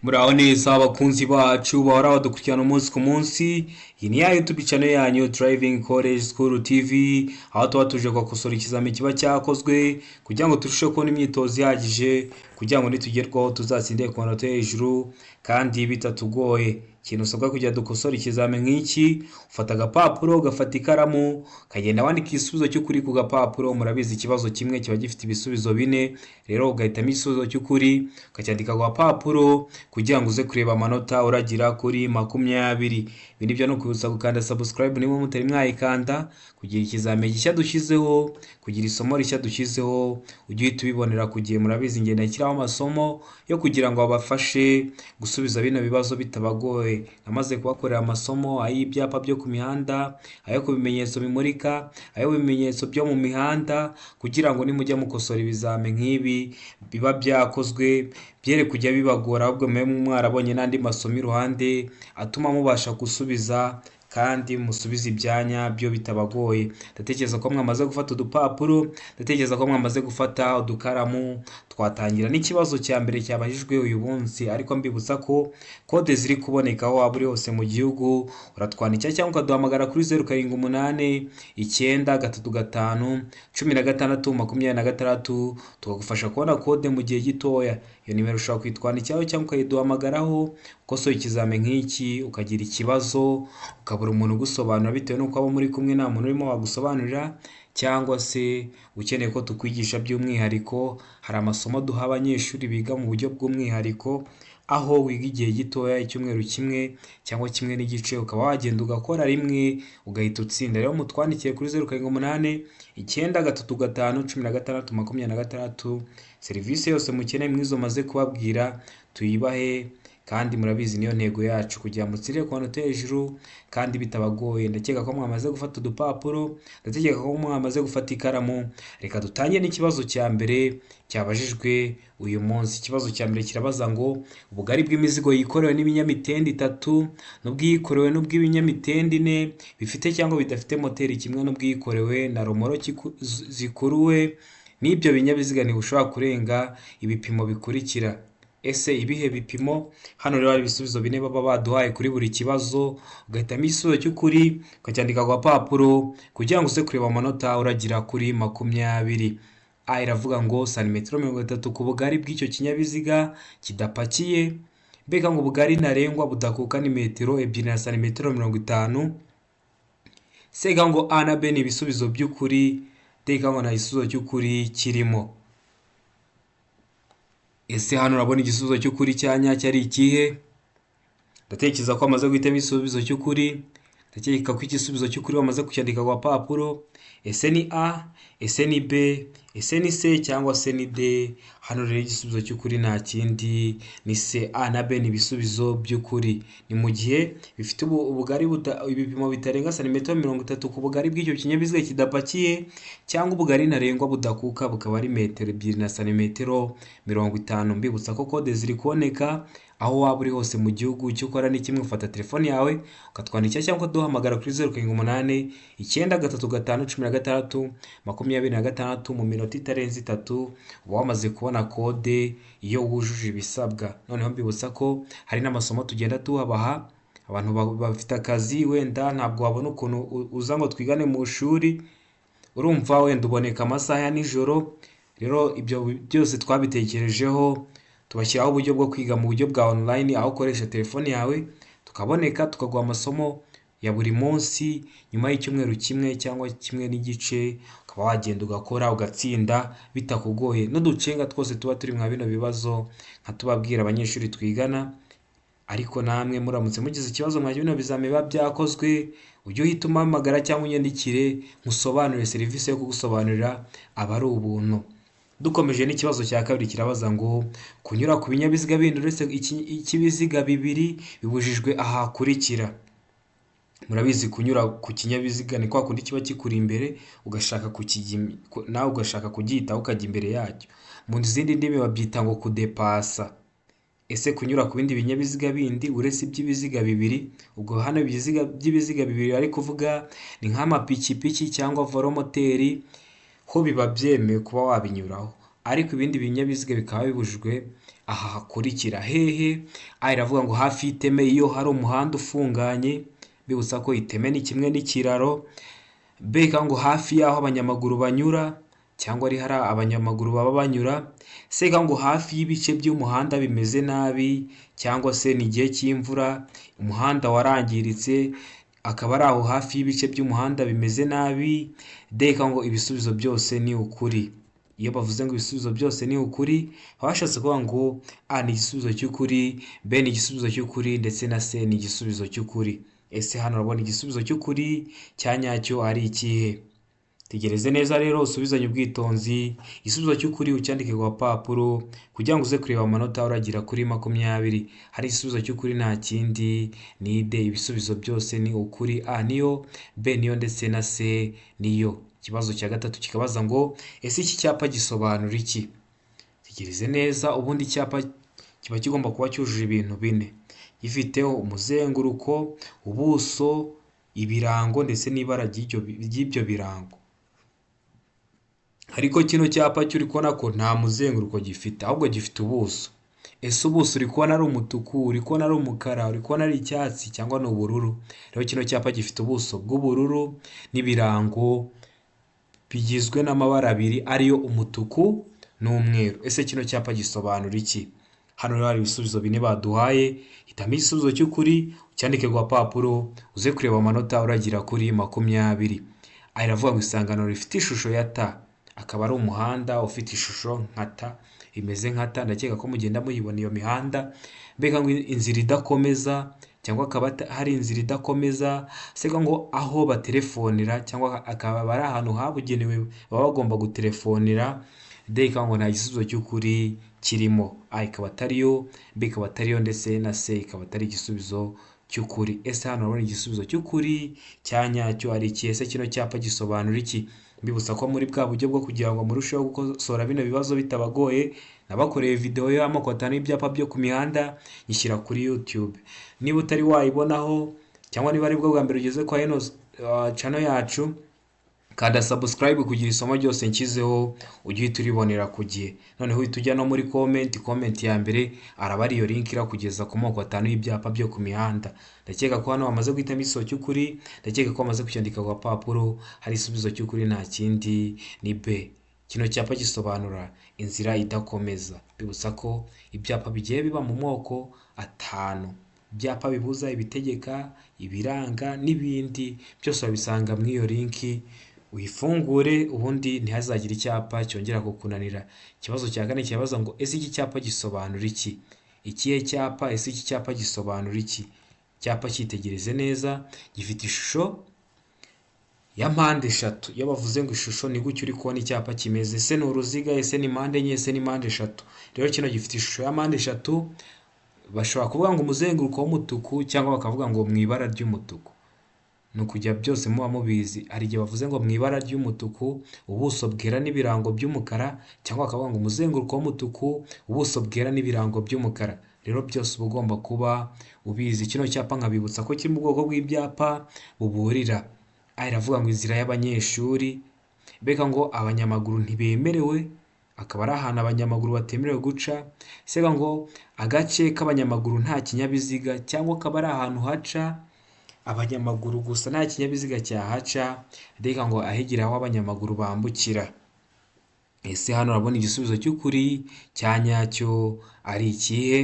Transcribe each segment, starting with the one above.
Muraho neza abakunzi bacu bahora badukurikirana umunsi ku munsi. Iyi ni ya YouTube channel yanyu Driving College School TV, aho tuba tuje kubakosora ikizami kiba cyakozwe kugira ngo turusheho kubona imyitozo ihagije, kugira ngo nitugerwaho tuzatsinde ku manota yo hejuru kandi bitatugoye. Ikintu usabwa kugira dukosore ikizami nk'iki, ufata agapapuro, ugafata ikaramu, ukagenda wandika igisubizo cy'ukuri ku gapapuro. Murabizi, ikibazo kimwe kiba gifite ibisubizo bine. Rero ugahitamo igisubizo cy'ukuri, ukacyandika ku gapapuro kugira ngo uze kureba amanota uragira kuri 20. Ibi nibyo, no kwibutsa gukanda subscribe niba mutari mwayikanda, kugira ikizami gishya dushyizeho, kugira isomo rishya dushyizeho ujye uhita ubibonera ku gihe. Murabizi, ngenda nshyiraho amasomo yo kugira ngo abafashe gusubiza bino bibazo bitabagoye. Namaze kubakorera amasomo ay'ibyapa byo ku mihanda, ayo ku bimenyetso bimurika, ayo bimenyetso byo mu mihanda, kugira ngo nimujya mukosora ibizami nk'ibi biba byakozwe byere kujya bibagora, ahubwo mube mwarabonye n'andi masomo iruhande atuma mubasha gusubiza kandi musubize ibyanya byo bitabagoye. Ndatekereza ko mwamaze gufata udupapuro, ndatekereza ko mwamaze gufata udukaramu. Twatangira n'ikibazo cya mbere cyabajijwe uyu munsi, ariko mbibutsa ko kode ziri kuboneka aho waba uri hose mu gihugu. Uratwandikira cyangwa ukaduhamagara kuri 0789351626, tukagufasha kubona kode mu gihe gitoya. Iyo nimero ushobora kuyitwandikiraho cyangwa ukayiduhamagaraho. Ukosoye ikizami nk'iki ukagira ikibazo, ukabura umuntu ugusobanurira bitewe n'uko abo muri kumwe nta muntu urimo wagusobanurira, cyangwa se ukeneye ko tukwigisha by'umwihariko, hari amasomo duha abanyeshuri biga mu buryo bw'umwihariko, aho wiga igihe gitoya, icyumweru kimwe cyangwa kimwe n'igice, ukaba wagenda ugakora rimwe ugahita utsinda. Rero mutwandikiye kuri 0789351626. Serivisi yose mukeneye mwizo maze kubabwira tuyibahe, kandi murabizi niyo ntego yacu, kugira ngo mutsinde ku manota hejuru kandi bitabagoye. Ndakeka ko mwamaze gufata udupapuro, ndakeka ko mwamaze gufata ikaramu. Reka dutangire n'ikibazo cya mbere cyabajijwe uyu munsi. Ikibazo cya mbere kirabaza ngo: ubugari bw'imizigo yikorewe n'ibinyamitende itatu n'ubwiyikorewe n'ubw'ibinyamitende ine bifite cyangwa bidafite moteri, kimwe n'ubwiyikorewe na romoroki zikuruwe n'ibyo binyabiziga, ntibushobora kurenga ibipimo bikurikira. Ese ibihe bipimo? Hano rero hari ibisubizo bine baba baduhaye kuri buri kibazo, ugahitamo igisubizo cy'ukuri, ukacyandika ku gapapuro kugira ngo uze kureba amanota uragira kuri 20. A iravuga ngo santimetero 30 ku bugari bw'icyo kinyabiziga kidapakiye. Mbega ngo ubugari ntarengwa budakuka ni metero 2 na santimetero 50. C ngo A na B ni ibisubizo by'ukuri. D ngo nta gisubizo cy'ukuri kirimo. Ese hano urabona igisubizo cy'ukuri cya nyacyo ari ikihe? Ndatekereza ko wamaze guhitamo igisubizo cy'ukuri. Ndakeka ko igisubizo cy'ukuri wamaze kucyandika ku gapapuro. Ese ni A, ese ni B, ese ni C, cyangwa se ni D? Hano rero igisubizo cy'ukuri nta kindi, ni C. A na B ni ibisubizo by'ukuri. Ni mu gihe bifite ubugari, ibipimo bitarenga santimetero 30 ku bugari bw'icyo kinyabiziga kidapakiye, cyangwa ubugari ntarengwa budakuka bukaba ari metero 2 na santimetero 50. Mbibutsa ko kode ziri kuboneka aho waba uri hose mu gihugu. Icyo ukora ni kimwe: ufata telefone yawe, ukatwandikira cyangwa ukaduhamagara kuri 0789351626. Mu minota itarenze 3 uba wamaze kubona kode iyo wujuje ibisabwa. Noneho mbibutsa ko hari n'amasomo tugenda tuhabaha abantu bafite akazi, wenda ntabwo wabona ukuntu uza ngo twigane mu ishuri, urumva wenda uboneka amasaha ya nijoro. Rero ibyo byose twabitekerejeho, tubashyiraho uburyo bwo kwiga mu buryo bwa online, aho ukoresha telefone yawe, tukaboneka, tukaguha amasomo ya buri munsi. Nyuma y'icyumweru kimwe cyangwa kimwe n'igice ukaba wagenda ugakora ugatsinda bitakugoye, n'uducenga twose tuba turi mwa bino bibazo nka tubabwira abanyeshuri twigana. Ariko namwe muramutse mugize ikibazo mwa bino bizami biba byakozwe, ujye uhita umpamagara cyangwa unyandikire nkusobanurire. Serivisi yo kugusobanurira aba ari ubuntu. Dukomeje n'ikibazo cya kabiri, kirabaza ngo: kunyura ku binyabiziga bindi uretse icy'ibiziga bibiri bibujijwe ahakurikira. Murabizi, kunyura ku kinyabiziga ni kwa kundi kiba kikuri imbere, ugashaka nawe ugashaka kugihitaho, ukajya imbere yacyo. Mu zindi ndimi babyita ngo kudepasa. Ese kunyura ku bindi binyabiziga bindi uretse iby'ibiziga bibiri, ubwo hano ibiziga by'ibiziga bibiri bari kuvuga ni nk'amapikipiki cyangwa velomoteri, ho biba byemewe kuba wabinyuraho. ariko ibindi binyabiziga bikaba bibujijwe aha hakurikira hehe? A iravuga ngo hafi y'iteme iyo hari umuhanda ufunganye, bibutsa ko iteme ni kimwe n'ikiraro. B ikavuga ngo hafi y'aho abanyamaguru banyura cyangwa ari hari abanyamaguru baba banyura. C ikavuga ngo hafi y'ibice by'umuhanda bimeze nabi cyangwa se ni igihe cy'imvura umuhanda warangiritse, akaba ari aho hafi y'ibice by'umuhanda bimeze nabi. D ikavuga ngo ibisubizo byose ni ukuri. Iyo bavuze ngo ibisubizo byose ni ukuri, baba bashatse kuvuga ngo A ni igisubizo cy'ukuri, B ni igisubizo cy'ukuri ndetse na C ni igisubizo cy'ukuri. Ese hano urabona igisubizo cy'ukuri cya nyacyo ari ikihe? Tegereze neza rero usubizanye ubwitonzi, igisubizo cy'ukuri ucyandike ku gapapuro kugira ngo uze kureba amanota uragira kuri 20. Hari igisubizo cy'ukuri nta kindi ni D, ibisubizo byose ni ukuri. A niyo, B niyo ndetse na C niyo. Ikibazo cya gatatu kikabaza ngo ese iki cyapa gisobanura iki? Tegereze neza, ubundi icyapa kiba kigomba kuba cyujuje ibintu bine: gifiteho umuzenguruko, ubuso, ibirango ndetse n'ibara ry'ibyo birango. Ariko kino cyapa cyo uri kubona ko nta muzenguruko gifite, ahubwo gifite ubuso. Ese ubuso uri kubona ari umutuku, uri kubona ari umukara, uri kubona ari icyatsi cyangwa ni ubururu? Rero kino cyapa gifite ubuso bw'ubururu n'ibirango bigizwe n'amabara abiri ariyo umutuku n'umweru. Ese kino cyapa gisobanura iki? Hano rero hari ibisubizo bine baduhaye, hitamo igisubizo cy'ukuri ucyandike ku gapapuro uze kureba amanota uragira kuri 20. Aha iravuga ngo isangano rifite ishusho ya T, akaba ari umuhanda ufite ishusho nka T, imeze nka T, ndakeka ko mugenda muyibona iyo mihanda. Mbega ngo inzira idakomeza cyangwa akaba hari inzira idakomeza, se ngo aho batelefonera cyangwa akaba ari ahantu habugenewe baba bagomba gutelefonera. D ikaba ngo nta gisubizo cy'ukuri kirimo. A ikaba atariyo, B ikaba atariyo ndetse na C ikaba atari igisubizo cy'ukuri. Ese hano urabona igisubizo cy'ukuri cya nyacyo ari iki? Ese kino cyapa gisobanura iki? Mbibutsa ko muri bwa buryo bwo kugira ngo murusheho gukosora bino bibazo bitabagoye, nabakoreye video y'amoko atanu y'ibyapa byo ku mihanda nyishyira kuri YouTube. Niba utari wayibonaho cyangwa niba aribwo bwa mbere ugeze kwa ino channel yacu, kanda subscribe kugira isomo ryose nshyizeho ujye uhita uribonera ku gihe. Noneho uhita ujya no muri comment, comment ya mbere araba ari iyo link irakugeza ku moko atanu y'ibyapa byo ku mihanda. Ndakeka ko hano wamaze guhitamo igisubizo cy'ukuri, ndakeka ko wamaze kucyandika ku gapapuro. Hari igisubizo cy'ukuri nta kindi ni B. Kino cyapa gisobanura inzira idakomeza. Bibutsa ko ibyapa bigiye biba mu moko atanu: ibyapa bibuza, ibitegeka, ibiranga n'ibindi byose wabisanga muri iyo link. Uyifungure ubundi ntihazagire icyapa cyongera kukunanira. Ikibazo cya kane kirabaza ngo ese iki cyapa gisobanura iki? Ikihe cyapa? Ese iki cyapa gisobanura iki? Icyapa cyitegereze neza, gifite ishusho ya mpande eshatu. Iyo bavuze ngo ishusho ni gutya uri kubona icyapa kimeze. Ese ni uruziga? Ese ni mpande enye? Ese ni mpande eshatu? Rero kino gifite ishusho ya mpande eshatu. Bashobora kuvuga ngo umuzenguruko w'umutuku cyangwa bakavuga ngo mu ibara ry'umutuku. Ni ukujya byose muba mubizi. Hari igihe bavuze ngo mu ibara ry'umutuku, ubuso bwera n'ibirango by'umukara, cyangwa bakavuga ngo umuzenguruko w'umutuku, ubuso bwera n'ibirango by'umukara. Rero byose uba ugomba kuba ubizi. Kino cyapa nkabibutsa ko kiri mu bwoko bw'ibyapa buburira. Aha iravuga ngo inzira y'abanyeshuri, mbega ngo abanyamaguru ntibemerewe, akaba ari ahantu abanyamaguru batemerewe guca. Sega ngo agace k'abanyamaguru nta kinyabiziga, cyangwa akaba ari ahantu haca abanyamaguru gusa nta kinyabiziga cyahaca. Reka ngo ahegereye aho abanyamaguru bambukira. Ese hano urabona igisubizo cy'ukuri cya nyacyo ari ikihe?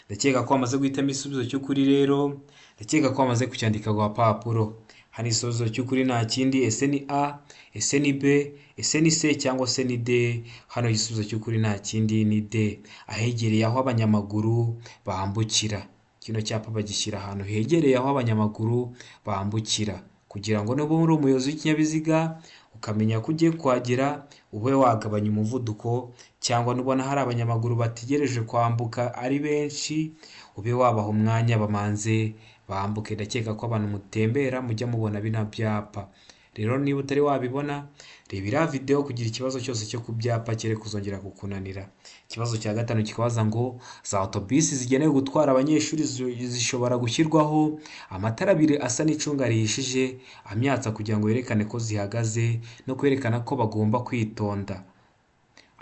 Ndakeka ko wamaze guhitamo igisubizo cy'ukuri rero, ndakeka ko wamaze kucyandika ku gapapuro. Hano igisubizo cy'ukuri nta kindi, ese ni A, ese ni B, ese ni C cyangwa se ni D? Hano igisubizo cy'ukuri nta kindi ni D, ahegereye aho abanyamaguru bambukira. Kino cyapa bagishyira ahantu hegereye aho abanyamaguru bambukira kugira ngo niba uri umuyobozi w'ikinyabiziga ukamenya ko ugiye kuhagera ube wagabanya umuvuduko, cyangwa nubona hari abanyamaguru bategereje kwambuka ari benshi ube wabaha umwanya bamanze bambuke. Ndakeka ko abantu mutembera mujya mubona bino byapa. Rero niba utari wabibona, reba iriya video kugira ikibazo cyose cyo ku byapa cyere kuzongera kukunanira. Ikibazo cya gatanu kikabaza ngo za otobisi zigenewe gutwara abanyeshuri zishobora gushyirwaho amatara abiri asa n'icunga rihishije amyatsa kugira ngo yerekane ko zihagaze no kwerekana ko bagomba kwitonda.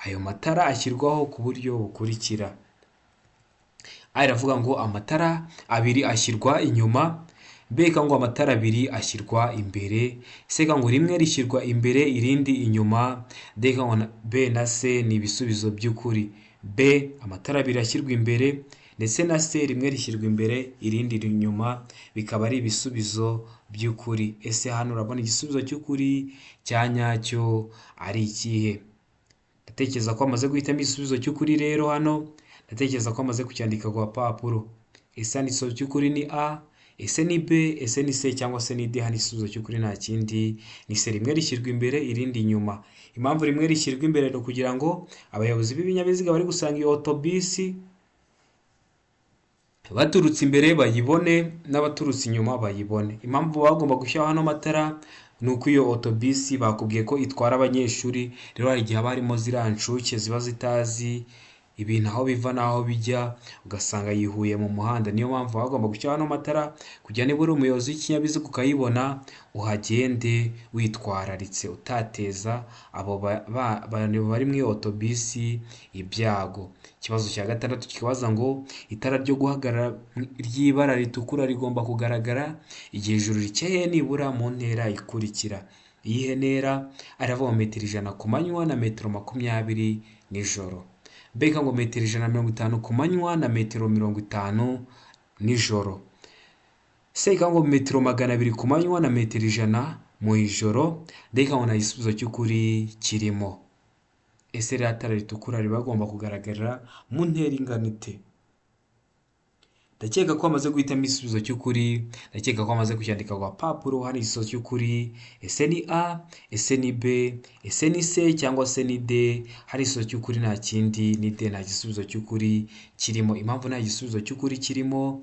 Ayo matara ashyirwaho ku buryo bukurikira. A iravuga ngo amatara abiri ashyirwa inyuma, B ngo amatara abiri ashyirwa imbere, C ngo rimwe rishyirwa imbere irindi inyuma, D ngo B na C ni ibisubizo by'ukuri. B amatara abiri ashyirwa imbere ndetse na C rimwe rishyirwa imbere irindi inyuma, bikaba ari ibisubizo by'ukuri. Ese hano urabona igisubizo cy'ukuri cya nyacyo ari ikihe? Ndatekereza ko amaze guhitamo igisubizo cy'ukuri. Rero hano ndatekereza ko amaze kucyandika ku gapapuro. Ese hano igisubizo cy'ukuri ni A, ese ni B, ese ni C cyangwa se ni D? Hano igisubizo cy'ukuri nta kindi ni C, rimwe rishyirwa imbere irindi inyuma. Impamvu rimwe rishyirwa imbere ni ukugira ngo abayobozi b'ibinyabiziga bari gusanga iyo otobisi baturutse imbere bayibone, n'abaturutse inyuma bayibone. Impamvu bagomba gushyiraho hano amatara ni uko iyo otobisi bakubwiye ko itwara abanyeshuri. Rero hari igihe haba harimo ziriya nshuke ziba zitazi ibintu aho biva n'aho bijya, ugasanga yihuye mu muhanda. Niyo mpamvu bagomba gushyiraho ano matara kugira niba uri umuyobozi w'ikinyabiziga ukayibona, uhagende witwararitse, utateza abo bantu bari muri iyo otobisi ibyago. Ikibazo cya gatandatu kikabaza ngo itara ryo guhagarara ry'ibara ritukura rigomba kugaragara igihe ijuru rikeye nibura mu ntera ikurikira. Iyihe ntera? Aravuga metero 100 ku manywa na metero 20 nijoro. Mbega ngo metero 150 ku manywa na metero 50 nijoro. C ngo metero 200 ku manywa na metero 100 mu ijoro. D ngo nta gisubizo cy'ukuri kirimo. Ese ririya tara ritukura riba rigomba kugaragarira mu ntera ingana ite? Ndakeka ko amaze guhitamo igisubizo cy'ukuri, ndakeka ko amaze kucyandika ku gapapuro. Hano igisubizo cy'ukuri ese ni A, ese ni B, ese ni C cyangwa se ni D? Hari igisubizo cy'ukuri nta kindi ni D, nta gisubizo cy'ukuri kirimo. Impamvu nta gisubizo cy'ukuri kirimo,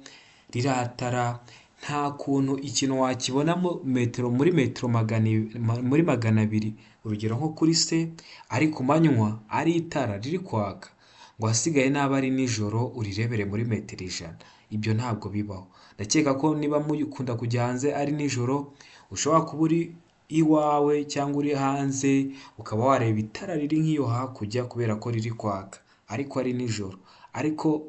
ririya tara nta kuntu ikintu wakibonamo metero muri metero muri 200, urugero nko kuri C, ari ku manywa ari itara riri kwaka, ngo ahasigaye naba ari nijoro urirebere muri metero 100. Ibyo ntabwo bibaho. Ndakeka ko niba mukunda kujya hanze ari nijoro, ushobora kuba uri iwawe cyangwa uri hanze ukaba wareba itara riri nk'iyo hakurya kubera ko riri kwaka ariko ari nijoro. Ariko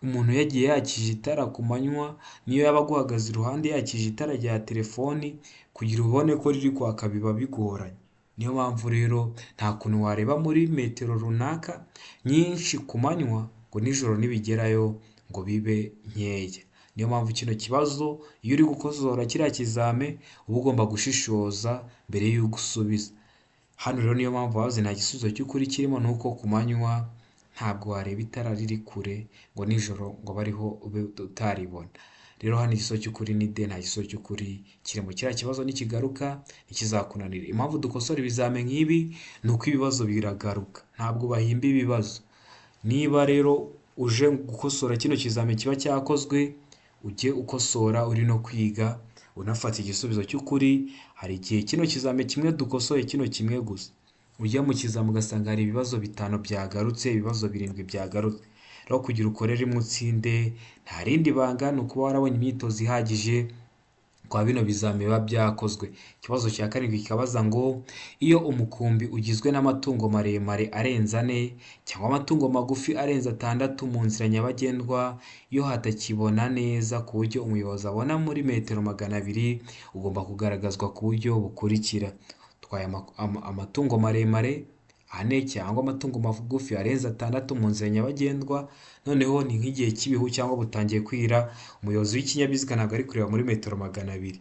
umuntu yagiye yakije itara ku manywa, niyo yaba aguhagaze iruhande yakije itara rya telefoni, kugira ubone ko riri kwaka biba bigoranye. Niyo mpamvu rero nta kuntu wareba muri metero runaka nyinshi ku manywa ngo nijoro nibigerayo ngo bibe nkeya. Niyo mpamvu kino kibazo iyo uri gukosora kiriya kizame uba ugomba gushishoza mbere y'uko usubiza. Hano rero niyo mpamvu bavuze nta gisubizo cy'ukuri kirimo, ni uko ku manywa ntabwo wareba itara riri kure ngo nijoro ngo abe ariho ube utaribona. Rero hano igisubizo cy'ukuri ni D, nta gisubizo cy'ukuri kirimo. Kiriya kibazo nikigaruka ntikizakunanira. Impamvu dukosora ibizame nk'ibi ni uko ibibazo biragaruka, ntabwo bahimba ibibazo. Niba rero uje gukosora kino kizame kiba cyakozwe, ujye ukosora uri no kwiga unafata igisubizo cy'ukuri. Hari igihe kino kizame kimwe dukosoye kino kimwe gusa, ujya mu kizame ugasanga hari ibibazo 5 byagarutse, ibibazo 7 byagarutse. Rero kugira ukore rimwe utsinde nta rindi banga, ni ukuba warabonye imyitozo ihagije kwa bino bizame biba byakozwe. Ikibazo cya karindwi kikabaza ngo iyo umukumbi ugizwe n'amatungo maremare arenze 4 cyangwa amatungo magufi arenze 6 mu nzira nyabagendwa, iyo hatakibona neza ku buryo umuyobozi abona muri metero 200, ugomba kugaragazwa ku buryo bukurikira. Utwaye amatungo maremare 4 cyangwa amatungo magufi arenze 6 mu nzira nyabagendwa, noneho ni nk'igihe cy'ibihu cyangwa butangiye kwira, umuyobozi w'ikinyabiziga ntabwo ari kureba muri metero 200.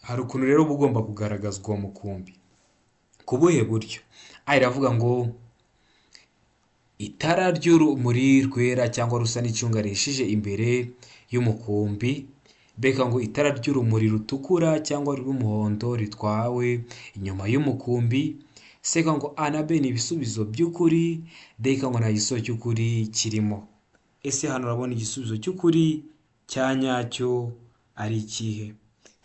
Hari ukuntu rero uba ugomba kugaragazwa uwo mukumbi. Ku buhe buryo? A iravuga ngo itara ry'urumuri rwera cyangwa rusa n'icunga rihishije imbere y'umukumbi. B ngo itara ry'urumuri rutukura cyangwa rw'umuhondo ritwawe inyuma y'umukumbi. C ngo A na B ni ibisubizo by'ukuri. D ngo nta gisubizo cy'ukuri kirimo. Ese hano urabona igisubizo cy'ukuri cya nyacyo ari ikihe?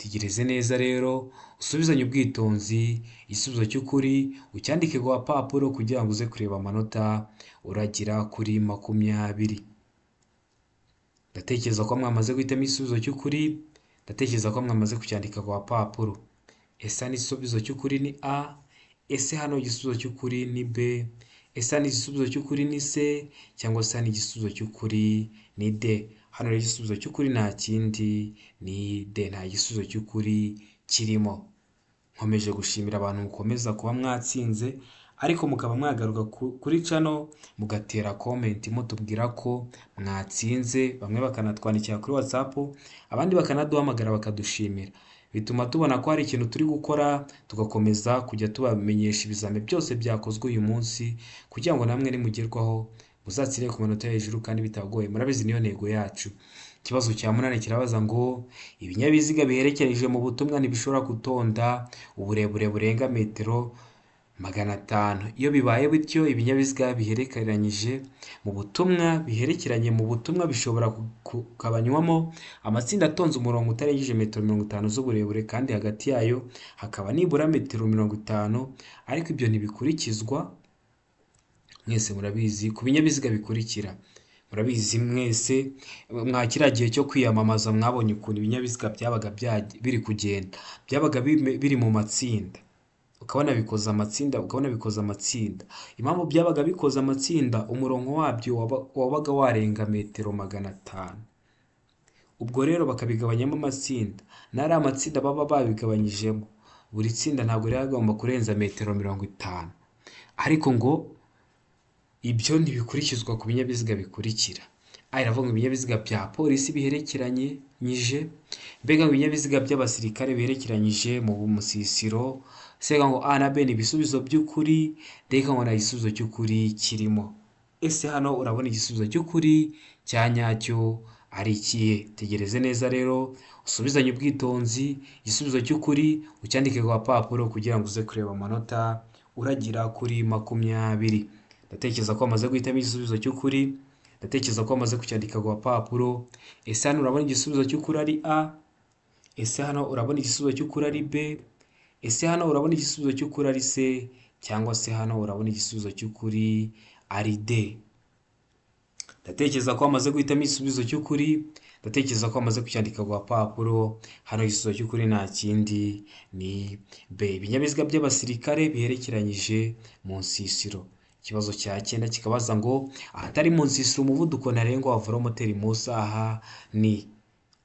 Tegereze neza rero usubizanye ubwitonzi igisubizo cy'ukuri, ucyandike ku gapapuro kugira ngo uze kureba amanota uragira kuri 20. Ndatekereza ko mwamaze guhitamo igisubizo cy'ukuri, ndatekereza ko mwamaze kucyandika ku gapapuro. Ese hano igisubizo cy'ukuri ni A, Ese hano igisubizo cy'ukuri ni B? Ese hano igisubizo cy'ukuri ni C? Cyangwa se hano igisubizo cy'ukuri ni D? Hano rero igisubizo cy'ukuri nta kindi ni D, nta gisubizo cy'ukuri kirimo. Nkomeje gushimira abantu mukomeza kuba mwatsinze, ariko mukaba mwagaruka kuri channel mugatera comment mutubwira ko mwatsinze, bamwe bakanatwandikira kuri WhatsApp, abandi bakanaduhamagara bakadushimira. Bituma tubona ko hari ikintu turi gukora, tugakomeza kujya tubamenyesha ibizami byose byakozwe uyu munsi, kugira ngo namwe nimugerwaho muzatsinde ku manota yo hejuru kandi bitagoye. Murabizi niyo ntego yacu. Ikibazo cya 8 kirabaza ngo ibinyabiziga biherekereje mu butumwa ntibishobora gutonda uburebure burenga metero 500. Iyo bibaye bityo, ibinyabiziga biherekeranyije mu butumwa biherekeranye mu butumwa bishobora kugabanywamo amatsinda atonze umurongo utarengeje metero 50 z'uburebure, kandi hagati yayo hakaba nibura metero 50, ariko ibyo ntibikurikizwa. Mwese murabizi ku binyabiziga bikurikira. Murabizi mwese, mwa kiriya gihe cyo kwiyamamaza mwabonye ukuntu ibinyabiziga byabaga biri kugenda, byabaga biri mu matsinda, ukabona bikoze amatsinda, ukabona bikoze amatsinda. Impamvu byabaga bikoze amatsinda, umurongo wabyo wabaga warenga metero 500. Ubwo rero bakabigabanyamo amatsinda, n'ari amatsinda baba babigabanyijemo, buri tsinda ntabwo rero agomba kurenza metero 50. Ariko ngo ibyo ntibikurikizwa ku binyabiziga bikurikira. A iravuga ngo ibinyabiziga bya polisi biherekeranyije, mbega ngo ibinyabiziga by'abasirikare biherekeranyije mu musisiro, C ngo A na B ni ibisubizo by'ukuri, D ngo nta gisubizo cy'ukuri kirimo. Ese hano urabona igisubizo cy'ukuri cya nyacyo ari ikihe? Tegereze neza rero, usubizanye ubwitonzi igisubizo cy'ukuri, ucyandike ku gapapuro kugira ngo uze kureba amanota uragira kuri 20. Ndatekereza ko wamaze guhitamo igisubizo cy'ukuri, ndatekereza ko wamaze kucyandika ku gapapuro. Ese hano urabona igisubizo cy'ukuri ari A? Ese hano urabona igisubizo cy'ukuri ari B? Ese hano urabona igisubizo cy'ukuri ari C? Cyangwa se hano urabona igisubizo cy'ukuri ari D? Ndatekereza ko wamaze guhitamo igisubizo cy'ukuri, ndatekereza ko wamaze kucyandika ku gapapuro. Hano igisubizo cy'ukuri nta kindi ni B, ibinyabiziga by'abasirikare biherekeranyije mu nsisiro. Ikibazo cya 9 kikabaza ngo ahatari mu nsisiro umuvuduko ntarengwa wa velomoteri mu isaha ni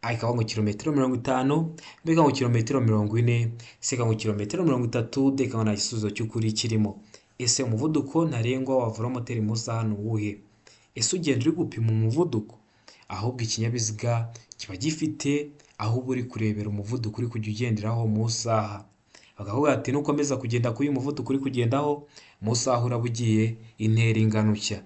A ikaba ngo kilometero 50, B ngo kilometero 40, C ngo kilometero 30, D ngo nta gisubizo cy'ukuri kirimo. Ese umuvuduko ntarengwa wa velomoteri mu isaha ni uwuhe? Ese ugenda uri gupima umuvuduko? Ahubwo ikinyabiziga kiba gifite aho uba uri kurebera umuvuduko uri kujya ugenderaho mu isaha. Bakavuga ati nukomeza kugenda kuri uyu muvuduko uri kugendaho mu isaha uraba ugiye intera ingana utya.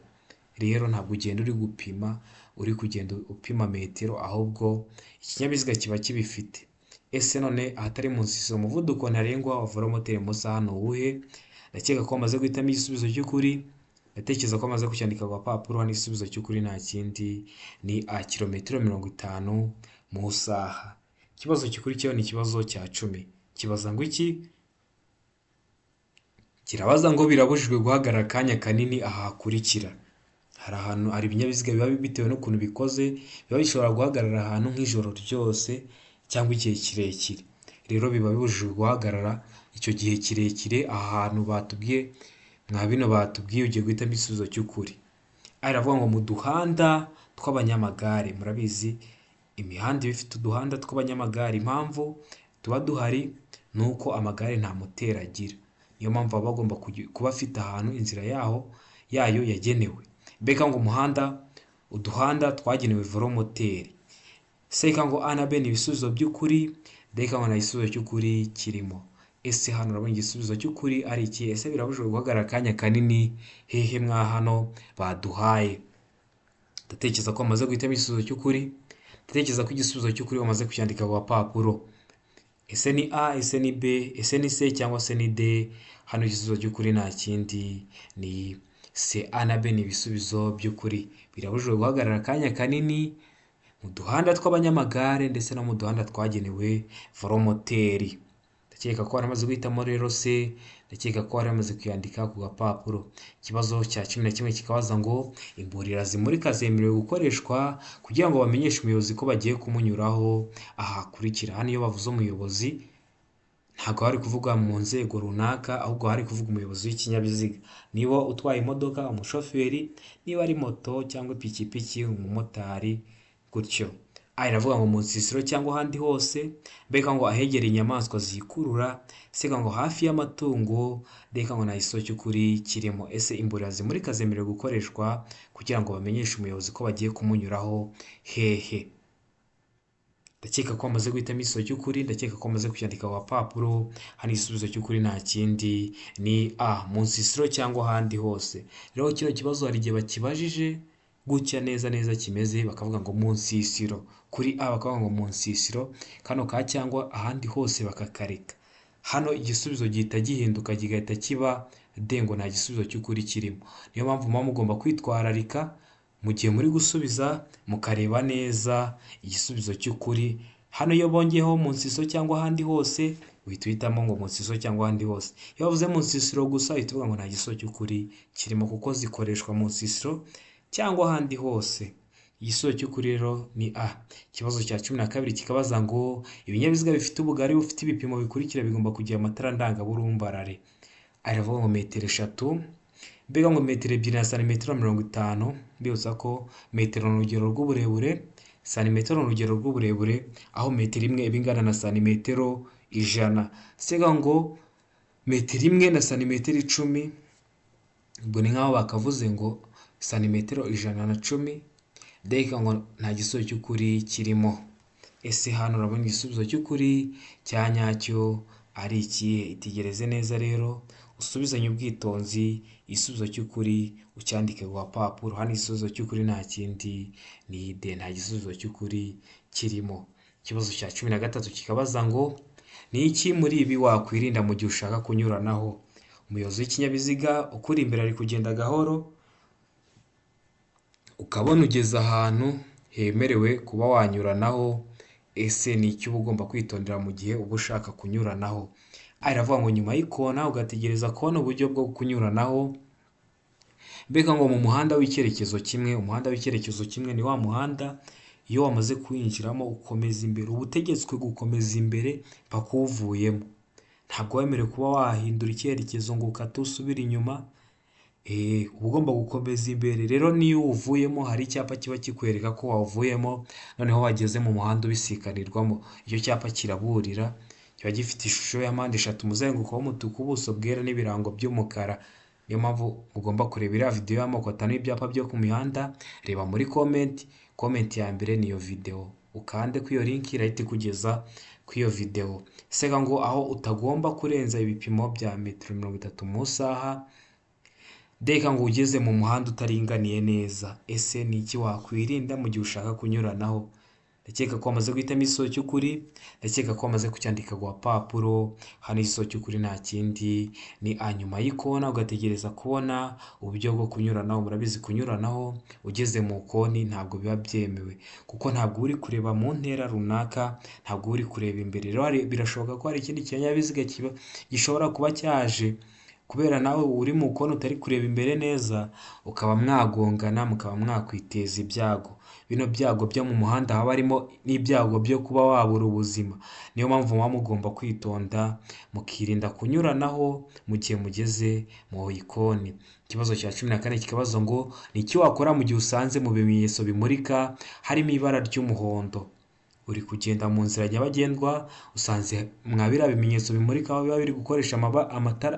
Rero ntabwo ugenda uri gupima, uri kugenda upima metero, ahubwo ikinyabiziga kiba kibifite. Ese none ahatari mu nsisiro umuvuduko ntarengwa wa velomoteri mu isaha ni uwuhe? Ndakeka ko wamaze guhitamo igisubizo cy'ukuri, ndatekereza ko wamaze kucyandika ku gapapuro. Hano igisubizo cy'ukuri nta kindi ni A, kilometero 50 mu isaha. Ikibazo gikurikiyeho ni ikibazo cya 10. Kibaza ngo iki? Kirabaza ngo birabujijwe guhagarara akanya kanini aha hakurikira. Hari ahantu hari ibinyabiziga biba bitewe n'ukuntu bikoze, biba bishobora guhagarara ahantu nk'ijoro ryose cyangwa igihe kirekire. Rero biba bibujijwe guhagarara icyo gihe kirekire aha hantu batubwiye, mwa bino batubwiye, ugiye guhitamo igisubizo cy'ukuri. A iravuga ngo mu duhanda tw'abanyamagare. Murabizi imihanda iba ifite uduhanda tw'abanyamagare. Impamvu tuba duhari ni uko amagare nta moteri agira, niyo mpamvu baba bagomba kuba afite ahantu inzira yaho yayo yagenewe. Mbega ngo umuhanda, uduhanda twagenewe velomoteri. C ngo A na B ni ibisubizo by'ukuri, D ngo nta gisubizo cy'ukuri kirimo. Ese hano urabona igisubizo cy'ukuri ari iki? Ese birabujijwe guhagarara akanya kanini hehe mwa hano baduhaye? Ndatekereza ko wamaze guhitamo igisubizo cy'ukuri, ndatekereza ko igisubizo cy'ukuri wamaze kucyandika ku gapapuro. Ese ni A, ese ni B, ese ni C cyangwa se ni D? Hano igisubizo cy'ukuri nta kindi ni C. A na B ni ibisubizo by'ukuri. Birabujijwe guhagarara akanya kanini mu duhanda tw'abanyamagare ndetse no mu duhanda twagenewe velomoteri. Ndakeka ko waramaze guhitamo rero C, ndakeka ko waramaze kuyandika ku gapapuro. Ikibazo cya 11 kikabaza ngo imburira zimurika zemerewe gukoreshwa kugira ngo bamenyeshe umuyobozi ko bagiye kumunyuraho aha hakurikira. Hano iyo bavuze umuyobozi Ntabwo hari kuvuga mu nzego runaka, ahubwo hari kuvuga umuyobozi w'ikinyabiziga. Niba utwaye imodoka, umushoferi, niba ari moto cyangwa ipikipiki, umumotari, gutyo. A iravuga ngo mu nsisiro cyangwa ahandi hose, B ngo ahegereye inyamaswa zikurura, C ngo hafi y'amatungo, D ngo nta gisubizo cy'ukuri kirimo. Ese imburira zimurika zemerewe gukoreshwa kugira ngo bamenyeshe umuyobozi ko bagiye kumunyuraho hehe? Ndakeka ko wamaze guhitamo igisubizo cy'ukuri, ndakeka ko wamaze kucyandika ku gapapuro. Hano igisubizo cy'ukuri nta kindi ni A, mu nsisiro cyangwa ahandi hose. Rero kino kibazo hari igihe bakibajije gutya neza neza kimeze, bakavuga ngo mu nsisiro. Kuri A bakavuga ngo mu nsisiro, kano ka cyangwa ahandi hose bakakareka. Hano igisubizo gihita gihinduka kigahita kiba D, ngo nta gisubizo cy'ukuri kirimo. Niyo mpamvu muba mugomba kwitwararika mu gihe muri gusubiza, mukareba neza igisubizo cy'ukuri. Hano iyo bongeyeho mu nsisiro cyangwa ahandi hose, uhita uhitamo ngo mu nsisiro cyangwa ahandi hose. Iyo bavuze mu nsisiro gusa, uhita uvuga ngo nta gisubizo cy'ukuri kirimo, kuko zikoreshwa mu nsisiro cyangwa ahandi hose. Igisubizo cy'ukuri rero ni A. Ikibazo cya 12 kikabaza ngo ibinyabiziga bifite ubugari bufite ibipimo bikurikira bigomba kugira amatara ndangaburumbarare. Aravuga ngo metero 3, mbega ngo metero 2 na santimetero 50. Mbibutsa ko metero ni urugero rw'uburebure, santimetero ni urugero rw'uburebure, aho metero imwe iba ingana na santimetero 100. Sega ngo metero 1 na santimetero 10, ubwo ni nk'aho bakavuze ngo santimetero 110. D ngo nta gisubizo cy'ukuri kirimo. Ese hano urabona igisubizo cy'ukuri cya nyacyo ari ikihe? Itegereze neza rero, usubizanye ubwitonzi, igisubizo cy'ukuri ucyandike ku gapapuro. Hano igisubizo cy'ukuri nta kindi ni D, nta gisubizo cy'ukuri kirimo. Ikibazo cya 13 kikabaza ngo ni iki muri ibi wakwirinda mu gihe ushaka kunyuranaho? Umuyobozi w'ikinyabiziga ukuri imbere ari kugenda gahoro, ukabona ugeze ahantu hemerewe kuba wanyuranaho. Ese ni iki uba ugomba kwitondera mu gihe uba ushaka kunyuranaho? A iravuga ngo nyuma y'ikona ugategereza kubona uburyo bwo kunyuranaho. Mbega ngo mu muhanda w'icyerekezo kimwe, umuhanda w'icyerekezo kimwe ni wa muhanda iyo wamaze kuwinjiramo ukomeza imbere, uba utegetswe gukomeza imbere mpaka uwuvuyemo. Ntabwo wemerewe kuba wahindura icyerekezo ngo ukate usubire inyuma, uba ugomba gukomeza imbere. Rero niyo uwuvuyemo hari icyapa kiba kikwereka ko wawuvuyemo, noneho wageze mu muhanda ubisikanirwamo. Icyo cyapa kiraburira, kiba gifite ishusho ya mpande eshatu, umuzenguruko w'umutuku, ubuso bwera n'ibirango by'umukara. Niyo mpamvu ugomba kureba iriya video y'amoko 5 y'ibyapa byo ku mihanda. Reba muri comment, comment ya mbere niyo video, ukande kuri iyo link irahita ikugeza kuri iyo video. Sega ngo aho utagomba kurenza ibipimo bya metero 30 mu isaha. Deka ngo ugeze mu muhanda utaringaniye neza. Ese ni iki wakwirinda mu gihe ushaka kunyuranaho? Ndakeka ko wamaze guhitamo igisubizo cy'ukuri, ndakeka ko wamaze kucyandika ku gapapuro. Hano igisubizo cy'ukuri nta kindi ni A, nyuma y'ikona ugategereza kubona uburyo bwo kunyuranaho. Murabizi kunyuranaho ugeze mu koni ntabwo biba byemewe, kuko ntabwo uri kureba mu ntera runaka, ntabwo uri kureba imbere. Rero birashoboka ko hari ikindi kinyabiziga gishobora kuba cyaje, kubera nawe uri mu koni utari kureba imbere neza, ukaba mwagongana, mukaba mwakwiteza ibyago. Bino byago byo mu muhanda haba harimo n'ibyago byo kuba wabura ubuzima. Niyo mpamvu muba mugomba kwitonda, mukirinda kunyuranaho mu gihe mugeze mu ikoni. Ikibazo cya 14 kikabaza ngo ni iki wakora mu gihe usanze mu bimenyetso bimurika harimo ibara ry'umuhondo? Uri kugenda mu nzira nyabagendwa, usanze mwa biriya bimenyetso bimurika aho biba biri gukoresha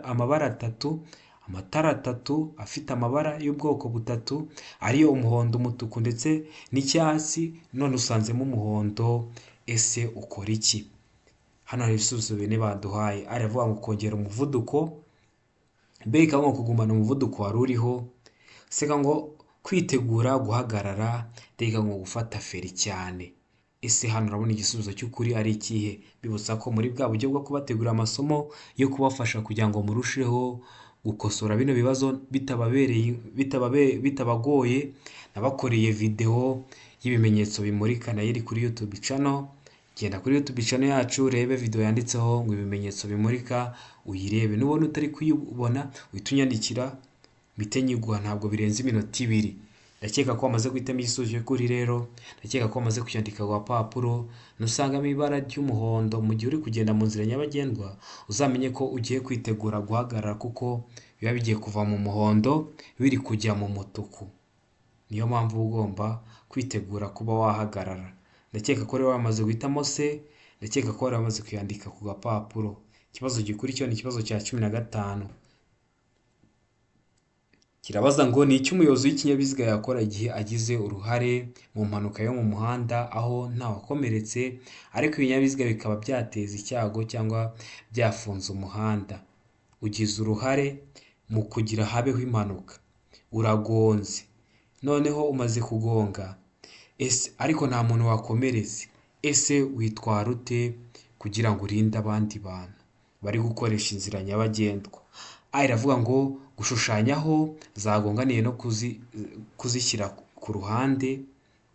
amabara atatu, amatara atatu afite amabara y'ubwoko butatu, ariyo umuhondo, umutuku ndetse n'icyatsi, none usanzemo umuhondo, ese ukora iki? Hano hari ibisubizo bine baduhaye. A iravuga ngo kongera umuvuduko, B ikavuga ngo kugumana umuvuduko wari uriho, C ngo kwitegura guhagarara, D ngo gufata feri cyane. Ese hano urabona igisubizo cy'ukuri ari ikihe? Bibutsa ko muri bwa buryo bwo kubategurira amasomo yo kubafasha kugira ngo murusheho gukosora bino bibazo bitabagoye, nabakoreye video y'ibimenyetso bimurika nayo iri kuri YouTube channel. Genda kuri YouTube channel yacu urebe video yanditseho ngo ibimenyetso bimurika, uyirebe. Nubona utari kuyibona uhita unyandikira mpite nyiguha, ntabwo birenze iminota 2. Ndakeka ko wamaze guhitamo igisubizo cy'ukuri rero, ndakeka ko wamaze kucyandika ku gapapuro. Nusangamo ibara ry'umuhondo mu gihe uri kugenda mu nzira nyabagendwa, uzamenye ko ugiye kwitegura guhagarara, kuko biba bigiye kuva mu muhondo biri kujya mu mutuku. Niyo mpamvu uba ugomba kwitegura kuba wahagarara. Ndakeka ko rero wamaze guhitamo C, ndakeka ko wari wamaze kuyandika ku gapapuro. Ikibazo gikurikiyeho ni ikibazo cya 15. Kirabaza ngo ni iki umuyobozi w'ikinyabiziga yakora igihe agize uruhare mu mpanuka yo mu muhanda, aho ntawakomeretse ariko ibinyabiziga bikaba byateza icyago cyangwa byafunze umuhanda. Ugize uruhare mu kugira habeho impanuka, uragonze, noneho umaze kugonga ese ariko nta muntu wakomeretse, ese witwara ute kugira ngo urinde abandi bantu bari gukoresha inzira nyabagendwa? A iravuga ngo gushushanya aho zagonganiye no kuzishyira ku ruhande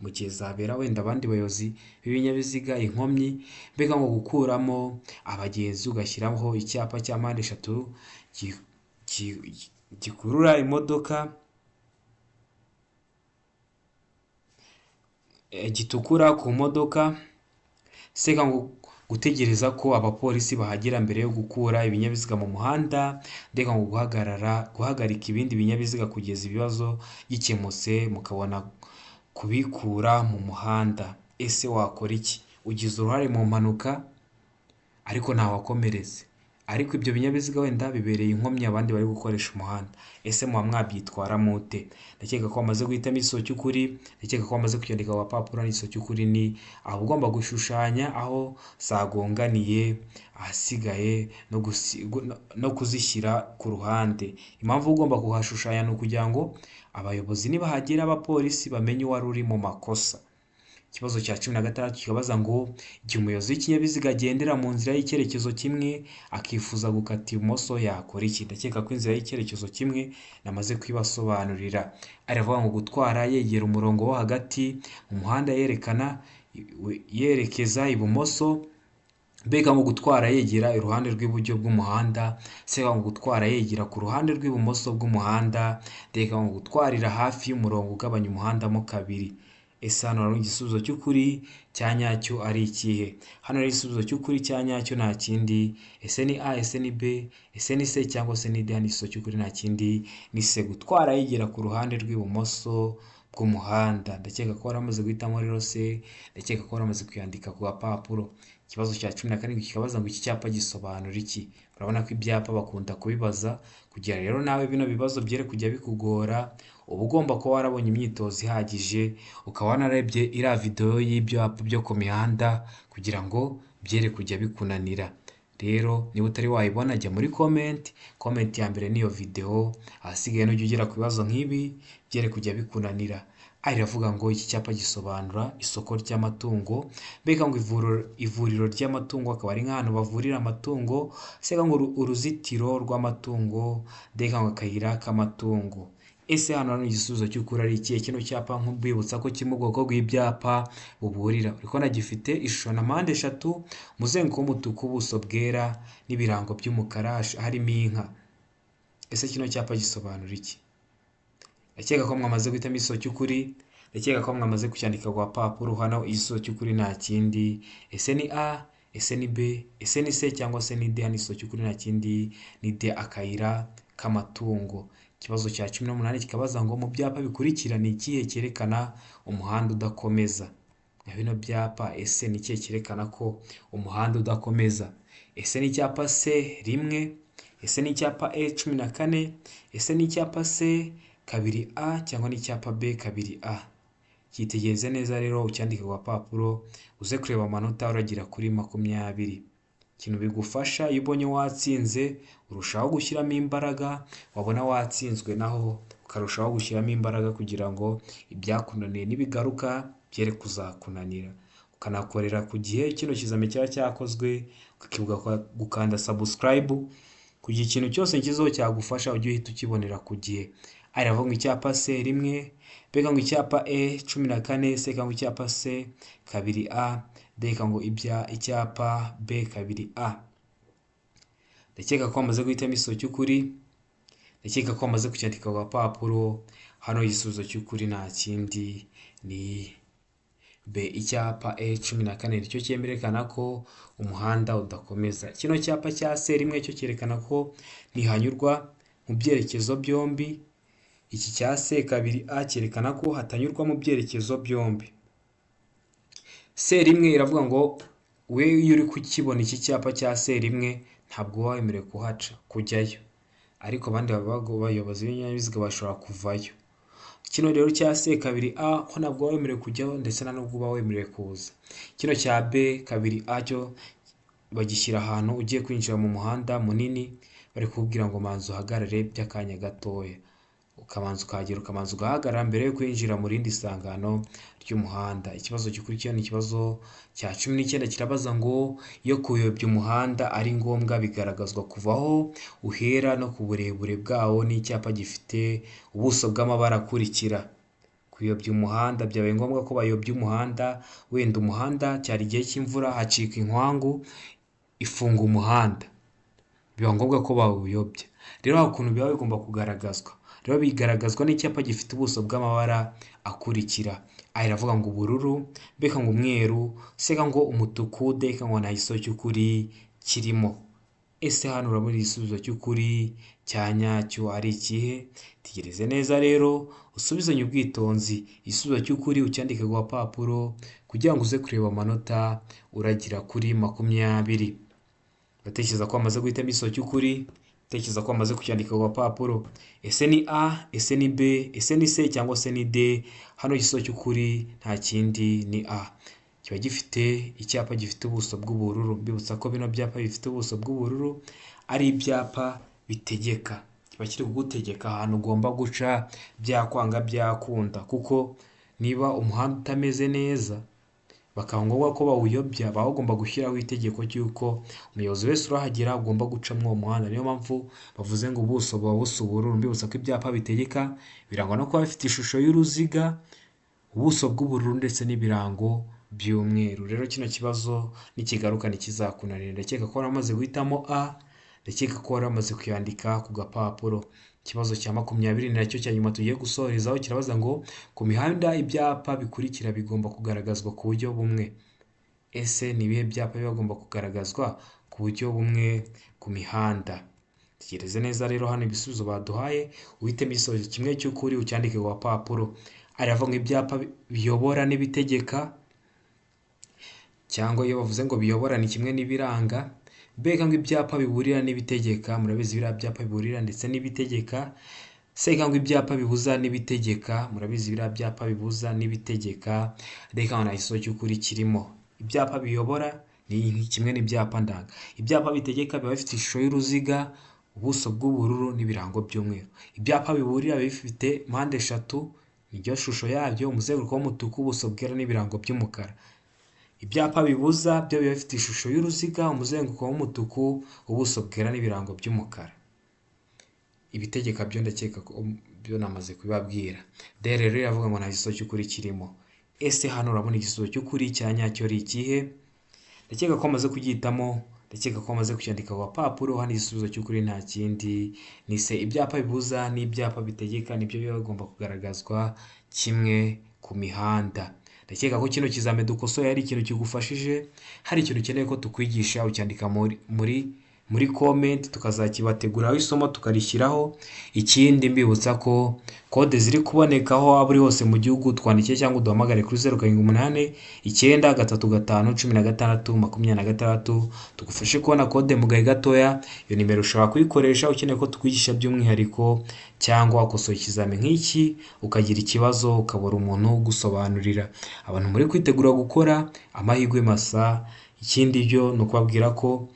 mu gihe zabera wenda abandi bayobozi b'ibinyabiziga inkomyi, mbega ngo gukuramo abagenzi ugashyiraho icyapa cya mpande eshatu gikurura imodoka, gitukura ku modoka, seka ngo gutegereza ko abapolisi bahagera mbere yo gukura ibinyabiziga mu muhanda, ndeka ngo guhagarika ibindi binyabiziga kugeza ibibazo gikemutse mukabona kubikura mu muhanda. Ese wakora iki? Ugize uruhare mu mpanuka ariko ntawakomeretse, ariko ibyo binyabiziga wenda bibereye inkomyi abandi bari gukoresha umuhanda, ese muba mwabyitwara mute? Ndakeka ko wamaze guhitamo igisubizo cy'ukuri, ndakeka ko wamaze kucyandika ku gapapuro. Igisubizo cy'ukuri ni aho ugomba gushushanya aho zagonganiye, ahasigaye no kuzishyira ku ruhande. Impamvu ugomba kuhashushanya ni ukugira ngo abayobozi nibahagera abapolisi bamenye uwari uri mu makosa. Ikibazo cya 16 kikabaza ngo igihe umuyobozi w'ikinyabiziga agendera mu nzira y'icyerekezo kimwe akifuza gukata ibumoso yakora iki? Ndakeka ko inzira y'icyerekezo kimwe namaze kuyibasobanurira. Aravuga ngo gutwara yegera umurongo wo hagati mu muhanda yerekeza ibumoso, mbega ngo gutwara yegera iruhande rw'iburyo bw'umuhanda, seka ngo gutwara yegera ku ruhande rw'ibumoso bw'umuhanda, ndeka ngo gutwarira hafi y'umurongo ugabanya umuhanda mo kabiri. Ese hano hari igisubizo cy'ukuri cya nyacyo ari ikihe? Hano hari igisubizo cy'ukuri cya nyacyo nta kindi. Ese ni A, ese ni B, ese ni C cyangwa se ni D? Hano igisubizo cy'ukuri nta kindi ni C, gutwara yegera ku ruhande rw'ibumoso bw'umuhanda. Ndakeka ko waramaze guhitamo rero C, ndakeka ko waramaze kuyandika ku gapapuro. Ikibazo cya 17 kikabaza ngo iki cyapa gisobanura iki? Urabona ko ibyapa bakunda kubibaza, kugira rero nawe bino bibazo byere kujya bikugora, uba ugomba kuba warabonye imyitozo ihagije, ukaba wanarebye iriya videwo y'ibyapa byo ku mihanda kugira ngo byere kujya bikunanira. Rero niba utari wayibona jya muri comment, comment ya mbere niyo videwo, ahasigaye nujya ugera ku bibazo nk'ibi byere kujya bikunanira. A iravuga ngo iki cyapa gisobanura isoko ry'amatungo, mbega ngo ivuriro ry'amatungo akaba ari nk'ahantu bavurira amatungo, seka ngo uruzitiro rw'amatungo, ndeka ngo akayira k'amatungo. Ese hano hari igisubizo cy'ukuri ari ikihe? Kino cyapa nk'ubwibutsa ko kiri mu bwoko bw'ibyapa buburira. Uri kubona gifite ishusho na mpande eshatu, umuzenguruko w'umutuku, ubuso bwera n'ibirango by'umukara, harimo inka. Ese kino cyapa gisobanura iki? Ndakeka ko mwamaze guhitamo igisubizo cy'ukuri, ndakeka ko mwamaze kucyandika ku gapapuro. Hano igisubizo cy'ukuri nta kindi. Ese ni A, ese ni B, ese ni C cyangwa se ni D? Hano igisubizo cy'ukuri nta kindi ni D, akayira k'amatungo. Ikibazo cya 18 kikabaza ngo mu byapa bikurikira ni ikihe cyerekana umuhanda udakomeza? Nka bino byapa ese ni ikihe cyerekana ko umuhanda udakomeza? Ese ni icyapa C 1? Ese ni icyapa E 14? Ese ni icyapa C 2A cyangwa ni icyapa B 2A? Cyitegereze neza rero ucyandike ku gapapuro, uze kureba amanota uragira kuri 20. Ikintu bigufasha iyo ubonye watsinze urushaho gushyiramo imbaraga, wabona watsinzwe naho ukarushaho gushyiramo imbaraga kugira ngo ibyakunaniye nibigaruka byere kuzakunanira. Ukanakorera ku gihe kino kizami cyaba cyakozwe, ukibuka gukanda subscribe kugira ikintu cyose nshyizeho cyagufasha ujye uhita ukibonera ku gihe. Aravuga ngo icyapa C 1, mbega ngo icyapa E 14, seka ngo icyapa C 2A, ndeka ngo icyapa B 2A. Ndakeka ko wamaze guhitamo igisubizo cy'ukuri, ndakeka ko wamaze kucyandika ku gapapuro. Hano igisubizo cy'ukuri nta kindi ni B. Icyapa E14 nicyo cyerekana ko umuhanda udakomeza. Kino cyapa cya C1 cyo cyerekana ko ntihanyurwa mu byerekezo byombi. Iki cya C2A cyerekana ko hatanyurwa mu byerekezo byombi. C1 iravuga ngo we iyo uri kukibona iki cyapa cya C1 ntabwo uba wemerewe kuhaca kujyayo, ariko abandi bayobozi b'ibinyabiziga bashobora kuvayo. Kino rero cya C2A ko ntabwo uba wemerewe kujyaho ndetse nta nubwo uba wemerewe kuza. Kino cya B2A cyo bagishyira ahantu ugiye kwinjira mu muhanda munini, bari kukubwira ngo manza uhagarare by'akanya gatoya, ukabanza ukahagera ukabanza ugahagarara mbere yo kwinjira mu rindi sangano ry'umuhanda. Ikibazo gikurikiyeho ni ikibazo cya 19, kirabaza ngo iyo kuyobya umuhanda ari ngombwa bigaragazwa kuva aho uhera no ku burebure bwawo n'icyapa gifite ubuso bw'amabara akurikira. Kuyobya umuhanda byabaye ngombwa ko bayobya umuhanda, wenda umuhanda cyari igihe cy'imvura hacika inkwangu ifunga umuhanda, biba ngombwa ko bawuyobya. Rero hari ukuntu biba bigomba kugaragazwa. Rero bigaragazwa n'icyapa gifite ubuso bw'amabara akurikira. A iravuga ngo ubururu, B ngo umweru, C ngo umutuku, D ngo nta gisubizo cy'ukuri kirimo. Ese hano urabona igisubizo cy'ukuri cya nyacyo ari ikihe? Tegereze neza rero usubizanye ubwitonzi. Igisubizo cy'ukuri ucyandike ku gapapuro kugira ngo uze kureba amanota uragira kuri 20. Ndatekereza ko wamaze guhitamo igisubizo cy'ukuri, ndatekereza ko wamaze kucyandika ku gapapuro. Ese ni A, ese ni B, ese ni C cyangwa se ni D? Hano igisubizo cy'ukuri nta kindi ni A. Kiba gifite icyapa gifite ubuso bw'ubururu. Mbibutsa ko bino byapa bifite ubuso bw'ubururu ari ibyapa bitegeka. Kiba kiri kugutegeka ahantu ugomba guca byakwanga byakunda, kuko niba umuhanda utameze neza bakaba ngombwa ko bawuyobya, baba bagomba gushyiraho itegeko ry'uko umuyobozi wese urahagera agomba guca muri uwo muhanda. Niyo mpamvu bavuze ngo ubuso buba busa ubururu. Mbibutsa ko ibyapa bitegeka birangwa no kuba bifite ishusho y'uruziga, ubuso bw'ubururu ndetse n'ibirango by'umweru. Rero kino kibazo nikigaruka ntikizakunanira. Ndakeka ko waramaze guhitamo A, ndakeka ko waramaze kuyandika ku gapapuro. Ikibazo cya 20 nacyo cya nyuma tugiye gusorezaho kirabaza ngo ku mihanda ibyapa bikurikira bigomba kugaragazwa ku buryo bumwe. Ese ni ibihe byapa biba bigomba kugaragazwa ku buryo bumwe ku mihanda? Tegereze neza rero hano ibisubizo baduhaye, uhitemo igisubizo kimwe cy'ukuri ucyandike ku gapapuro. Aravuga ngo ibyapa biyobora n'ibitegeka, cyangwa iyo bavuze ngo biyobora ni kimwe n'ibiranga. B ngo ibyapa biburira n'ibitegeka, murabizi biriya byapa biburira ndetse n'ibitegeka. C ngo ibyapa bibuza n'ibitegeka, murabizi biriya byapa bibuza n'ibitegeka. D ngo nta gisubizo cy'ukuri kirimo. Ibyapa biyobora ni kimwe n'ibyapa ndanga. Ibyapa bitegeka biba bifite ishusho y'uruziga, ubuso bw'ubururu n'ibirango by'umweru. Ibyapa biburira biba bifite mpande eshatu, niyo shusho yabyo, umuzenguruko w'umutuku, ubuso bwera n'ibirango by'umukara. Ibyapa bibuza byo biba bifite ishusho y'uruziga, umuzenguruko w'umutuku, ubuso bwera n'ibirango by'umukara. Ibitegeka byo ndakeka ko byo namaze kubibabwira. D rero iravuga ngo nta gisubizo cy'ukuri kirimo. Ese hano urabona igisubizo cy'ukuri cya nyacyo ari ikihe? Ndakeka ko wamaze kugihitamo, ndakeka ko wamaze kucyandika ku gapapuro. Hano igisubizo cy'ukuri nta kindi ni C. Ibyapa bibuza n'ibyapa bitegeka nibyo biba bigomba kugaragazwa kimwe ku mihanda. Ndakeka ko kino kizame dukosoye ari ikintu kigufashije, hari ikintu ukeneye ko tukwigisha ucyandika muri comment tukazakibateguraho isomo tukarishyiraho. Ikindi mbibutsa ko kode ziri kuboneka aho waba uri hose mu gihugu, twandikiye cyangwa uduhamagare kuri 0 7 8 9 3 5 16 26 tugufashe kubona kode mu gahe gatoya. Iyo nimero ushobora kuyikoresha ukeneye ko tukwigisha by'umwihariko, cyangwa wakosoye ikizami nk'iki ukagira ikibazo ukabura umuntu ugusobanurira. Abantu muri kwitegura gukora amahirwe masa. Ikindi byo ni ukubabwira ko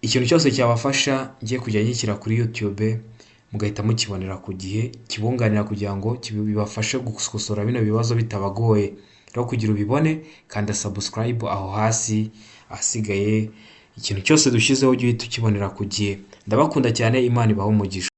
ikintu cyose cyabafasha ngiye kujya ngishyira kuri YouTube mugahita mukibonera ku gihe, kibunganira kugira ngo bibafashe gukosora bino bibazo bitabagoye. Rero kugira ubibone kanda subscribe aho hasi, ahasigaye ikintu cyose dushyizeho ujye uhita ukibonera ku gihe. Ndabakunda cyane, Imana ibahe umugisha.